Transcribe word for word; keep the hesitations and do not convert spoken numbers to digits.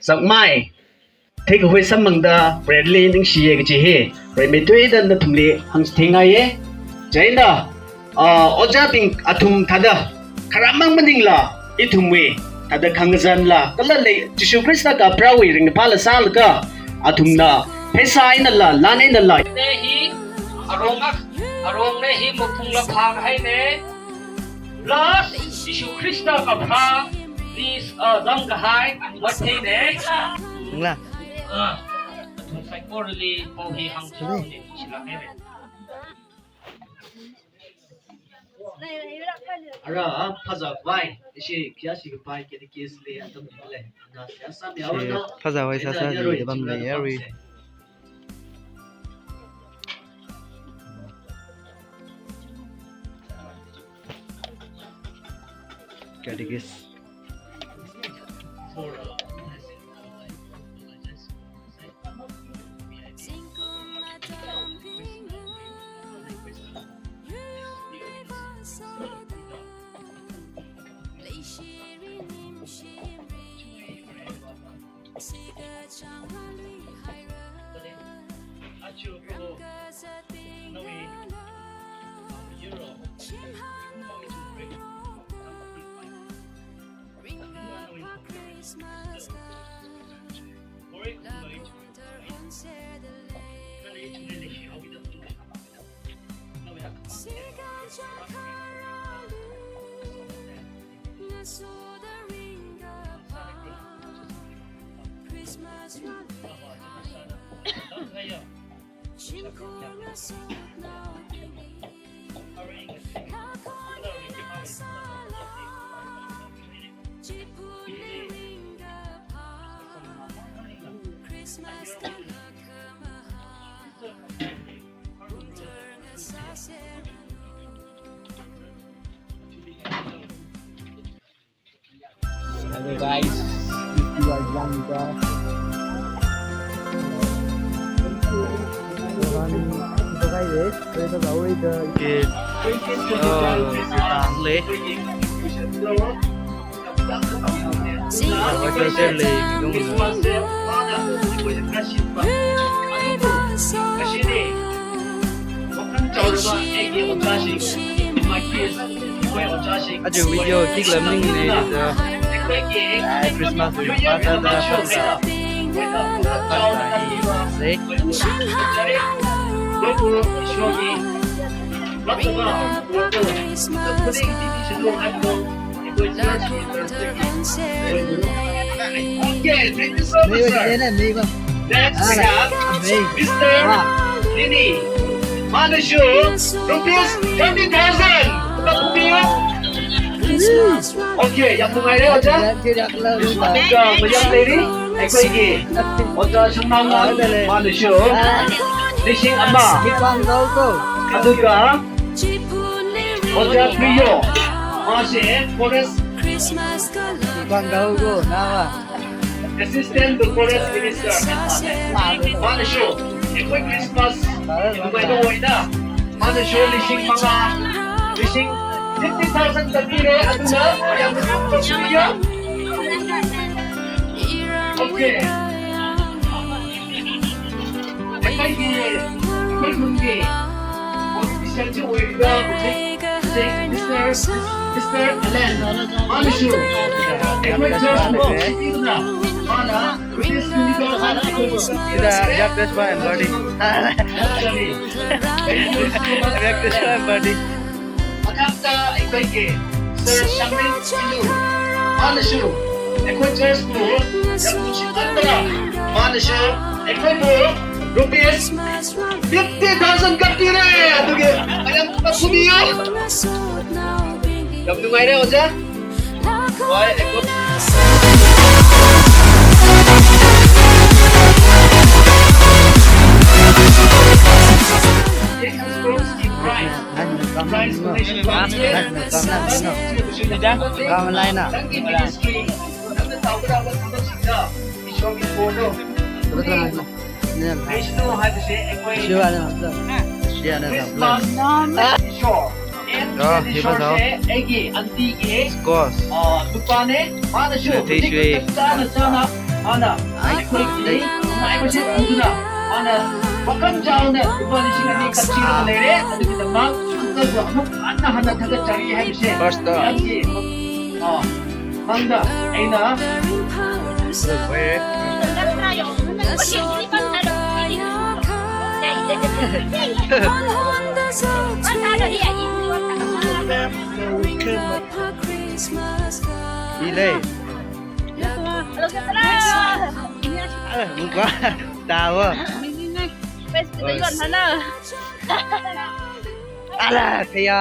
Sakmai, theikhui samphangda Bradley ningshiya kaji hi, rimeithuida nathumli hāngchithei ngaiya. Chieina, ah, ojābing athum thāda kharamang maningla, ithumwui thāda khangazanla, kala lei Jishu Khrista kapharāwui ringphāla sālaga, athumna pheisā einala, lan einala. Ne hi, arong ak, arong ne hi maphungla phāhaine. Plus, Jishu Khrista kapharā, please, ah, zangkahai, matheine. Ngla. Ah, athum saikorali, pao hi hāngchithei shilak haire. Ara, phazāvai, ishi kayāshi kapai, catechist li atam le, ana siyasa mi. Shi awona, phazāvai sāsā ina yarui, yarui, chingla chingla yarui. Catechist. Hello guys, if you are young guys, okay, uh, sitang le. Aja video klik lam ning ne da. Ai, Christmas wui pata da pata. Pata da. Okay, thank you so much, sir. Next, we have Mister Lini. Manashu, rupees twenty thousand. Okay, yam nungaire, ojā. Ojā, mayam lady. ꯑꯩꯈꯣꯏꯒꯤ ꯑꯣꯖꯥ ꯁꯨꯃꯥꯡꯉꯥꯟ ꯃꯥꯅꯁꯨ ꯂꯤꯁꯤꯡ ꯑꯃ, ꯑꯗꯨꯒ ꯑꯣꯖꯥ ꯄ꯭ꯔꯤꯌꯣ, ꯃꯥꯁꯦ forest, Assistant to Forest Minister, ꯃꯥꯅꯁꯨ ꯑꯩꯈꯣꯏ Christmas ꯅꯨꯡꯉꯥꯏꯕ ꯑꯣꯏꯅ ꯃꯥꯅꯁꯨ ꯂꯤꯁꯤꯡ ꯃꯉꯥ, ꯂꯤꯁꯤꯡ fifty thousand ꯀꯛꯄꯤꯔꯦ꯫ ꯑꯗꯨꯅ ꯌꯥꯝꯅ ꯇꯧꯕꯤꯌꯨ꯫ Okay꯫ ꯑꯩꯈꯣꯏꯒꯤ, ꯑꯩꯈꯣꯏ ꯈꯨꯟꯒꯤ official ꯁꯨ ꯑꯣꯏꯔꯤꯕ ꯍꯧꯖꯤꯛ, ꯍꯧꯖꯤꯛ Mister, Mister Alan, ꯃꯥꯅꯁꯨ ꯑꯩꯈꯣꯏ church ꯄꯨ ꯁꯤꯕꯤꯗꯨꯅ ꯃꯥꯅ ꯁꯤꯗ ꯌꯥꯛꯇꯦꯁ ꯚꯥꯏ and buddy꯫ ꯌꯥꯛꯇꯦꯁ ꯚꯥꯏ and buddy꯫ ꯃꯊꯛꯇ ꯑꯩꯈꯣꯏꯒꯤ Sir ꯁꯪꯂꯦꯟ ꯁꯤꯡꯂꯨ, ꯃꯥꯅꯁꯨ ꯑꯩꯈꯣꯏ church ꯄꯨ ꯌꯥꯝ ꯅꯨꯡꯁꯤꯃꯟꯗꯅ ꯃꯥꯅꯁꯨ ꯑꯩꯈꯣꯏꯕꯨ rupees fifty thousand ꯀꯛꯄꯤꯔꯦ꯫ ꯑꯗꯨꯒꯤ ꯃꯌꯥꯝ ꯀꯛꯄꯤꯌꯨ꯫ ꯌꯥꯝ ꯅꯨꯡꯉꯥꯏꯔꯦ ꯑꯣꯖꯥ꯫ ꯍꯣꯏ, ꯑꯩꯈꯣꯏ Ram laina. ꯅꯪꯒꯤ ministry, ꯅꯪꯅ ꯇꯧꯒꯗꯕ ꯊꯕꯛꯁꯤꯡꯗ ꯏꯁꯣꯔꯒꯤ ꯄꯣꯠꯇꯣ ꯂꯩꯁꯅꯨ ꯍꯥꯏꯕꯁꯦ ꯑꯩꯈꯣꯏ Christmas ꯏꯁꯣꯔ, ꯑꯦꯟ ꯏꯁꯣꯔꯁꯦ ꯑꯩꯒꯤ auntyꯒꯤ, ꯑ, ꯅꯨꯄꯥꯅꯦ꯫ ꯃꯥꯅꯁꯨ ꯍꯧꯖꯤꯛ ꯆꯞ ꯆꯥꯅ ꯆꯥꯅ ꯃꯥꯅ ꯑꯩꯈꯣꯏꯒꯤ ꯅꯨꯡꯉꯥꯏꯕꯁꯦ ꯎꯗꯨꯅ ꯃꯥꯅ ꯋꯥꯈꯜ ꯆꯥꯎꯅ ꯂꯨꯄꯥ ꯂꯤꯁꯤꯡ ꯑꯅꯤ ꯀꯠꯄꯤꯔꯒ ꯂꯩꯔꯦ꯫ ꯑꯗꯨꯒꯤꯗꯃꯛ ꯑꯃꯨꯛ ꯍꯟꯅ ꯍꯟꯅ ꯊꯥꯒꯠꯆꯔꯤ ꯍꯥꯏꯕꯁꯦ ꯅꯪꯒꯤ, ꯑ, ꯃꯪꯗ ꯑꯩꯅ ꯏꯂꯦ꯫ ꯑ, ꯃꯨꯛꯕꯥ ꯇꯥꯕ꯫ ꯑꯂꯥ, ꯀꯌꯥ꯫